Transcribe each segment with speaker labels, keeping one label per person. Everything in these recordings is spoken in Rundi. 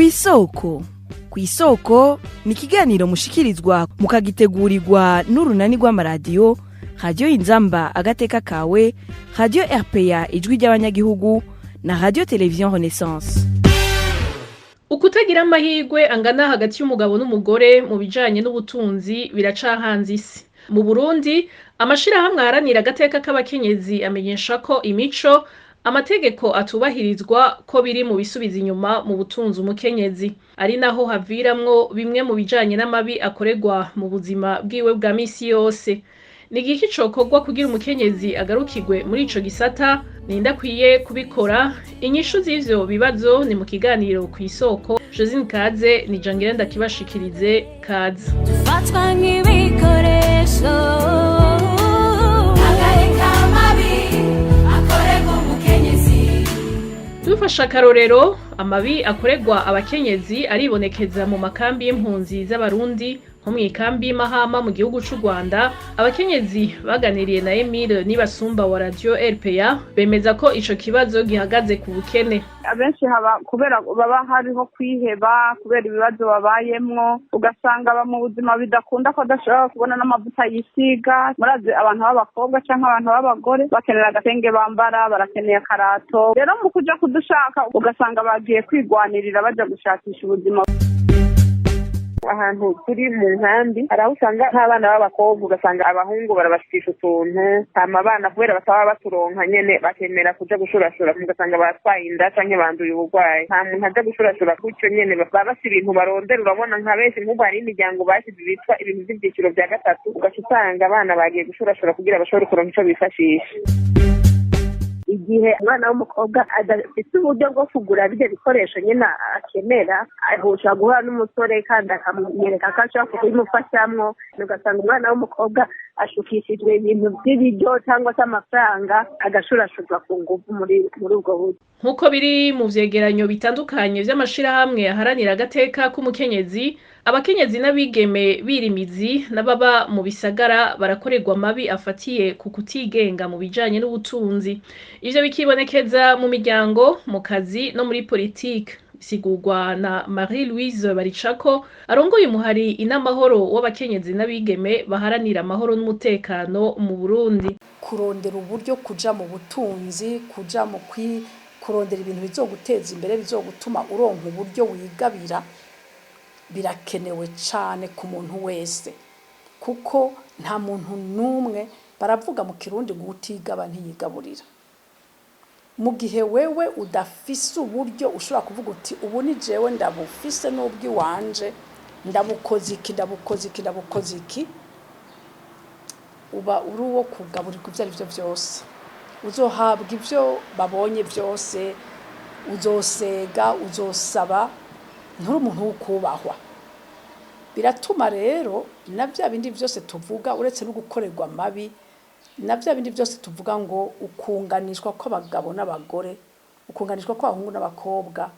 Speaker 1: Kw'isoko. Kw'isoko ni ikiganiro mushikirizwa mukagitegurirwa n'urunani rw'amaradiyo Radiyo Inzamba Agateka Kawe, Radiyo RPA Ijwi ry'Abanyagihugu na Radiyo Televiziyo Renaissance.
Speaker 2: Ukutagira amahirwe angana hagati y'umugabo n'umugore mu bijanye n'ubutunzi biracahanze isi. Mu Burundi, amashirahamwe aharanira agateka k'abakenyezi amenyesha ko imico, amategeko atubahirizwa ko biri mu bisubiza inyuma mu butunzi umukenyezi. Ari naho haviramwo bimwe mu bijanye n'amabi akorerwa mu buzima bwiwe bwa misi yose. Ni igiki cokorwa kugira umukenyezi agarukirwe muri ico gisata? Ninde akwiye kubikora? Inyishu z'ivyo bibazo ni mu kiganiro Kw'isoko. Josine Kaze ni Jangire ndakibashikirize. Kaze.
Speaker 3: Dufatwa nk'ibikoresho. Hagarika amabi akorerwa umukenyezi.
Speaker 2: Dufashe akarorero, amabi akorerwa abakenyezi aribonekeza mu makambi y'impunzi z'Abarundi, nko mw'ikambi y'Imahama mu gihugu c'u Rwanda. Abakenyezi baganiriye na Emile Nibasumba wa Radio RPA bemeza ko ico kibazo gihagaze ku bukene.
Speaker 4: Abenshi haba kubera baba hariho kwiheba kubera ibibazo babayemwo, ugasanga ba mu buzima bidakunda ko adashobora kubona n'amavuta yisiga. Murazi abantu b'abakobwa canke abantu b'abagore bakenera agatenge bambara, barakeneye akarato. Rero mu kuja kudushaka, ugasanga bagiye kwigwanirira baja gushakisha ubuzima.
Speaker 5: Ahantu turi mu nkambi hari aho usanga nk'abana b'abakobwa, ugasanga abahungu barabashikisha utuntu, hama abana kubera bataba baturonka nyene bakemera kuja gushurashura, ugasanga batwaye inda canke banduye uburwayi. Nta muntu aja gushurashura gutyo nyene, baba bafise ibintu barondera. Urabona nka benshi nk'ubu hari imiryango bashize bitwa ibintu vy'ivyiciro vya gatatu, ugaca usanga abana bagiye gushurashura kugira bashobore kuronka ico bifashisha.
Speaker 6: Igihe umwana w'umukobwa adafite uburyo bwo kugura ibyo bikoresho nyine akenera, ahusha guhura n'umusore kandi akamwereka ko ashobora kubimufashamwo, ugasanga umwana w'umukobwa ashukishijwe ibintu by'ibiryo cyangwa se amafaranga, agashurashurwa ku ngufu muri ubwo buryo.
Speaker 2: Nk'uko biri mu vyegeranyo bitandukanye vy'amashirahamwe aharanira agateka k'umukenyezi, abakenyezi n'abigeme birimizi n'ababa mu bisagara barakorerwa amabi afatiye ku kutigenga mu bijanye n'ubutunzi. Ivyo bikibonekeza mu miryango, mu kazi no muri politike. Bisigurwa na Marie Louise Baricako arongoye umuhari Inamahoro w'abakenyezi n'abigeme baharanira amahoro n'umutekano mu Burundi.
Speaker 7: Kurondera uburyo, kuja mu butunzi, kuja mu kurondera ibintu bizoguteza imbere, bizogutuma uronka uburyo wigabira, birakenewe cane ku muntu wese, kuko nta muntu n'umwe, baravuga mu Kirundi ngo utigaba ntiyigaburira. Mu gihe wewe udafise uburyo ushobora kuvuga uti: "Ubu ni jewe ndabufise n'ubw'iwanje, ndabukoze iki, ndabukoze iki, ndabukoze iki", uba uri uwo kugaburirwa ibyo ari byo byose, uzohabwa ibyo babonye byose, uzosega, uzosaba, nturi umuntu wo kubahwa. Biratuma rero na bya bindi byose tuvuga, uretse no gukorerwa amabi, na bya bindi byose tuvuga ngo ukunganishwa kw'abagabo n'abagore, ukunganishwa kw'abahungu n'abakobwa.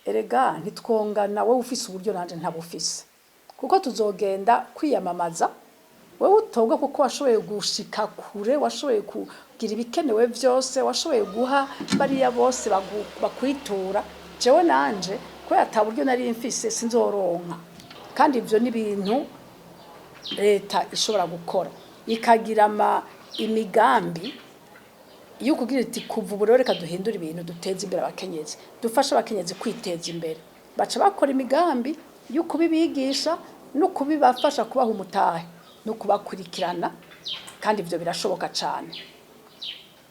Speaker 7: Erega ntitwongana, wowe ufise uburyo nanje ntabufise, kuko tuzogenda kwiyamamaza, wowe utobwa kuko washoboye gushika kure, washoboye kugira ibikenewe byose, washoboye guha bariya bose bakwitura. Jewe nanje kubera ata buryo nari mfise, sinzoronka. Kandi ivyo ni ibintu leta ishobora gukora, ikagira imigambi iyo kugira iti: "Kuva ubu rero reka duhindure ibintu, duteze imbere abakenyezi, dufashe abakenyezi kwiteza imbere." Baca bakora imigambi yo kubibigisha no kubibafasha, kubaha umutahe no kubakurikirana. Kandi ivyo birashoboka cane.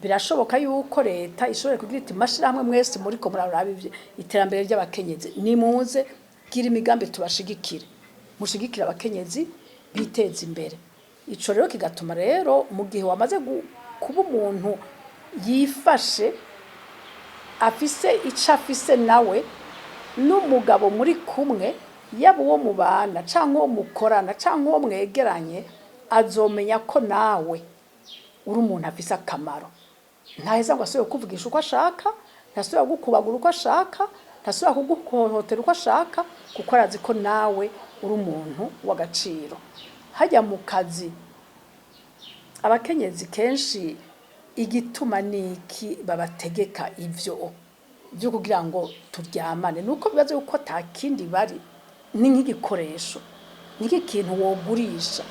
Speaker 7: Birashoboka yuko leta ishobora kugira iti: "Mashirahamwe mwese muriko muraraba iterambere ry'abakenyezi, nimuze gira imigambi tubashigikire, mushigikire abakenyezi biteze imbere." Ico rero kigatuma rero mu gihe wamaze kuba umuntu yifashe, afise ico afise, nawe n'umugabo muri kumwe, yaba uwo mubana canke uwo mukorana canke uwo mwegeranye, azomenya ko nawe uri umuntu afise akamaro. Ntaheza ngo asubire kukuvugisha uko ashaka, ntasubira kugukubagura uko ashaka, ntasubira kuguhohotera uko ashaka, kuko arazi ko nawe uri umuntu w'agaciro. Hajya mu kazi, abakenyezi kenshi igituma niki babategeka ivyo? byo kugira ngo turyamane, nuko bibaza yuko ata kindi bari, ni nk'igikoresho, ni nk'ikintu wogurisha.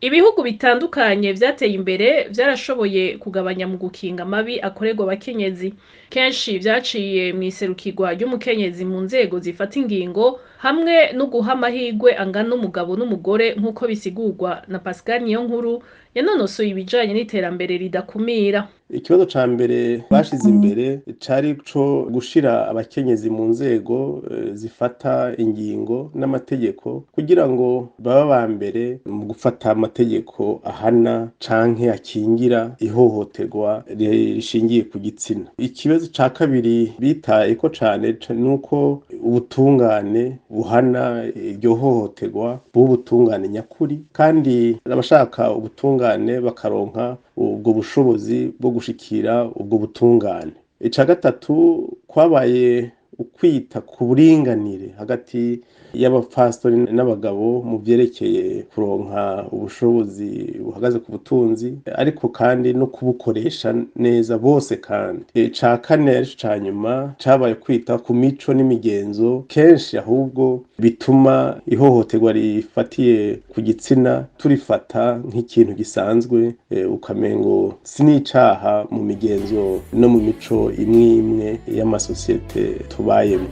Speaker 2: Ibihugu bitandukanye vyateye imbere vyarashoboye kugabanya mu gukinga amabi akorerwa abakenyezi. Kenshi vyaciye mw'iserukirwa ry'umukenyezi mu nzego zifata ingingo hamwe no guha amahirwe angana umugabo n'umugore, nk'uko bisigurwa na Pascal Niyonkuru yanonosoye ibijanye n'iterambere ridakumira.
Speaker 8: Ikibazo ca mbere bashize imbere cari co gushira abakenyezi mu nzego zifata ingingo n'amategeko, kugira ngo babe aba mbere mu gufata amategeko ahana canke akingira ihohoterwa rishingiye ku gitsina. Ikibazo ca kabiri bitayeko cane nuko ubutungane buhana iryo hohoterwa buba ubutungane nyakuri, kandi abashaka ubutungane bakaronka ubwo bushobozi bwo gushikira ubwo butungane. Ica gatatu kwabaye ukwita ku buringanire hagati y'abapfasoni n'abagabo mu vyerekeye kuronka ubushobozi buhagaze ku butunzi, ariko kandi no kubukoresha neza bose. Kandi ica kane, arico ca nyuma, cabaye kwita ku mico n'imigenzo kenshi ahubwo bituma ihohoterwa rifatiye ku gitsina turifata nk'ikintu gisanzwe, ukamengo si n'icaha mu migenzo no mu mico imwe imwe y'amasosiyete tubayemo.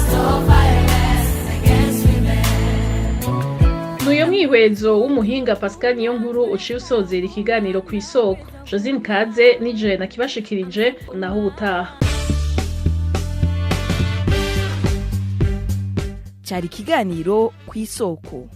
Speaker 3: Stop violence against women.
Speaker 2: Nuyo mwihwezo w'umuhinga Pascal Niyonkuru uciye usozera ikiganiro ku Isoko. Josine Kaze nije nakibashikirije, naho ubutaha.
Speaker 1: Cyari ikiganiro Ku Isoko.